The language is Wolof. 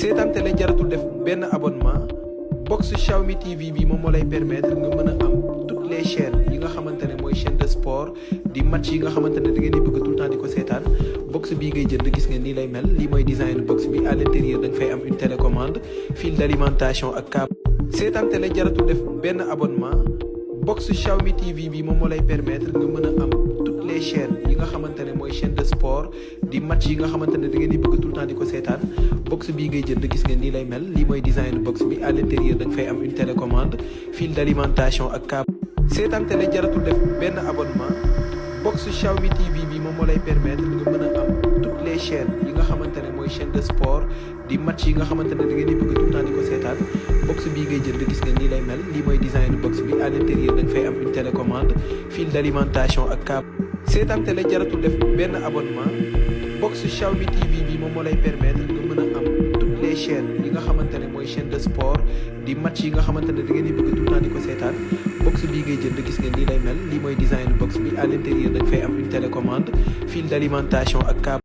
seetaan télé jaratul def benn abonnement box Xiaomi TV bi moom moo lay permettre nga mën a am toutes les chaînes yi nga xamante ne mooy chaîne de sport di match yi nga xamante ne da ngeen di bëgg tout le temps di ko seetaan box bii ngay jënd gis nga nii lay mel lii mooy design box bi à l'intérieur da nga fay am une télécommande fil d'alimentation ak câble. seetaan télé jaratul def benn abonnement box Xiaomi TV bi moom moo lay permettre nga mën a am toutes les chaînes yi nga xamante ne mooy chaîne de sport di match yi nga xamante ne da ngeen di bëgg tout le temps di ko seetaan box bii ngay jënd gis nga nii lay mel lii mooy design box bi à l'intérieur da nga fay am une télécommande fil d'alimentation ak câble. seetaan télé jaratul def benn abonnement box Xiaomi TV bi moom moo lay permettre nga mën a am toutes les chaînes yi nga xamante ne mooy chaîne de sport di match yi nga xamante ne da ngeen di bëgg tout le temps di ko seetaan box bii ngay jënd gis nga nii lay mel lii mooy design box bi à l'intérieur da nga fay am une télécommande fil d'alimentation ak câble. seetaan télé jaratul def benn abonnement box Xiaomi TV bi moom moo lay permettre nga mën a am toutes les chaînes yi nga xamante ne mooy chaîne de sport di match yi nga xamante ne da ngeen di bëgg tout le temps di ko seetaan box bii ngay jënd gis nga nii lay mel lii mooy design box bi à l'intérieur da nga fay am une télécommande fil d'alimentation ak câble.